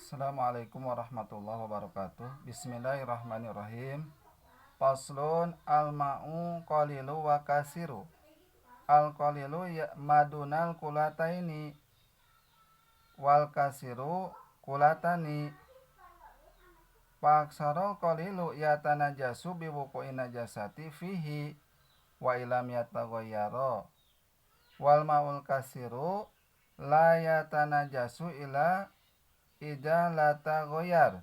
Assalamualaikum warahmatullahi wabarakatuh. Bismillahirrahmanirrahim. Faslun al-ma'u qalilu wa kasiru. Al-qalilu ya madunal kulataini wal kasiru kulatani. Paksarul qalilu yatanajasu biwuqu'i najasati fihi wa ilam yataghayyara. Wal ma'ul kasiru la yatanajasu ila ida la taghayyar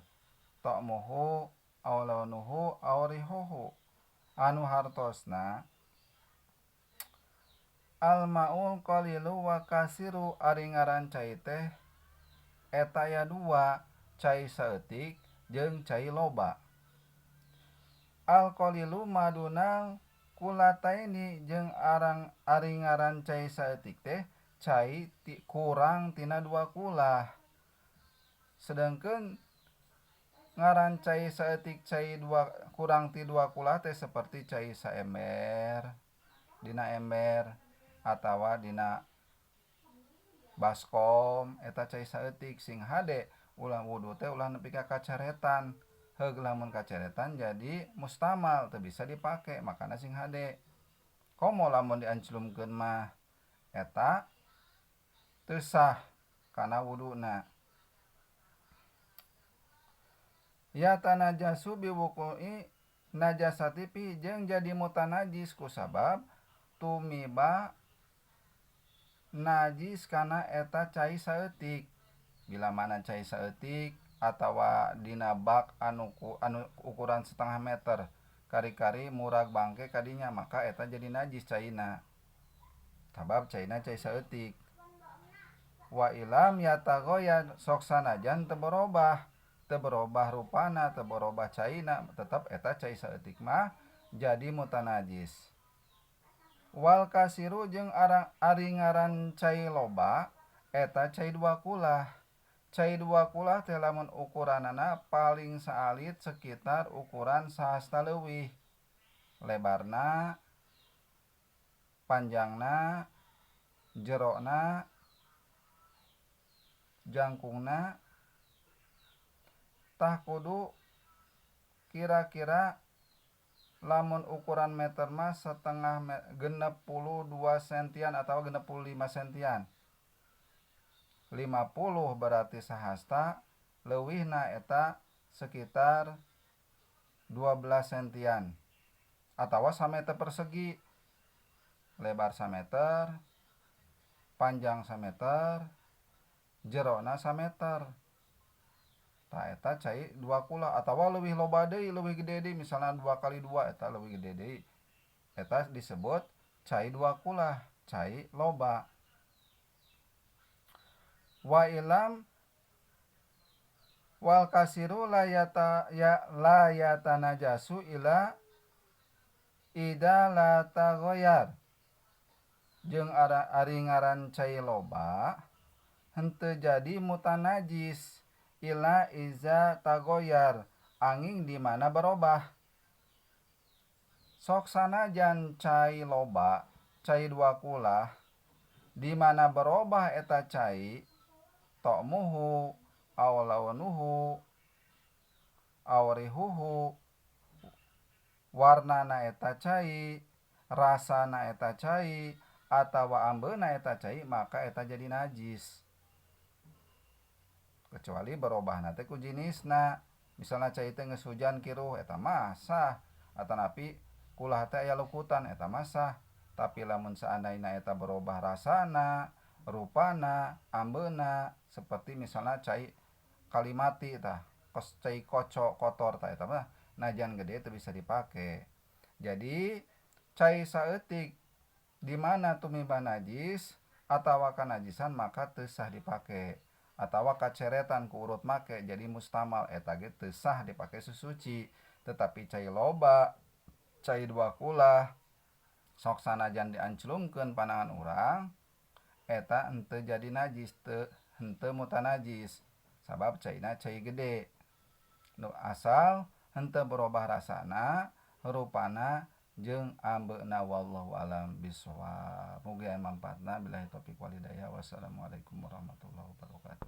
ta'muhu aw launuhu aw rihuhu. Anu hartosna al ma'ul qalilu wa kasiru ari ngaran cai teh eta aya dua, cai saeutik jeung cai loba. Al qalilu madunal kulataini jeung arang ari ngaran cai saeutik teh cai kurang tina dua kulah. Sedangkan ngaran cai saeutik cai dua kurang ti dua kulah teh seperti cai saember dina ember atawa dina baskom eta cai saeutik sing hade ulah wudu teh ulah nepi ka kacaretan. Heug lamun kacaretan jadi mustamal teu bisa dipake makana sing hade. Komo lamun dianclumkeun mah eta teu sah kana wuduna. Ya tanajasu biwuqu'i najasati pi jeung jadi mutanajis kusabab tumiba najis kana eta cai saeutik. Bila mana cai saeutik atawa dina bak anu ukuran setengah meter kari-kari murag bangke kadinya maka eta jadi najis caina. Sabab caina cai saeutik. Wa ilam yataghayyar sok sanajan teu berobah. Teu berobah rupana, teu berobah caina, tetap eta cai saeutik mah jadi mutanajis. Wal kasiru jeung ari ngaran cai loba eta cai dua kulah. Cai dua kulah teh lamun ukuranana paling saalit sekitar ukuran sahasta leuwih. Lebarna, panjangna, jerona, jangkungna. Tah kudu kira-kira lamun ukuran meter mah setengah 62 sentian atau 65 sentian. 50 berarti sahasta, leuwihna eta sekitar 12 sentian atawa sameter persegi. Lebar sameter, panjang sameter, jerona sameter. Tah eta cai dua kula atawa leuwih loba deui, leuwih gede deui, misalna 2 kali 2 eta leuwih gede deui. Eta disebut cai dua kula, cai loba. Wa ilam wal kasiru la yata ya la yatanajasu ila ida la taghayyar. Jeung ari ngaran cai loba henteu jadi mutanajis ila iza tagoyar angin di mana berubah. Sok sanajan cai loba, cai dua kulah di mana berubah eta cai tokmuhu aw launuhu aw rihuhu, warnana eta cai, rasana eta cai atawa ambeuna eta cai maka eta jadi najis. Kecuali berubahna teh ku jinisna. Misalna cai teh geus hujan kiruh eta mah sah, atanapi kulah teh aya lukutan eta mah sah. Tapi lamun seandaina eta berubah rasana, rupana, ambeuna, seperti misalna cai kalimati tah, kos cai kocok kotor tah eta mah najan gede teu bisa dipake. Jadi cai saeutik di mana tumiba najis atawa kanajisan maka teu sah dipake. Atawa kaceretan ku urut make jadi mustamal eta ge teu sah dipake susuci. Tetapi cai loba, cai dua kulah sok sanajan dianclumkeun panangan urang eta henteu jadi najis, teu henteu mutanajis sabab caina cai gede. Nu asal henteu berubah rasana, rupana jeung ambeuna. Wallahu alam bisawab. Mugi aya manfaatna. Billahi taufiq wal hidayah. Wassalamualaikum warahmatullahi wabarakatuh.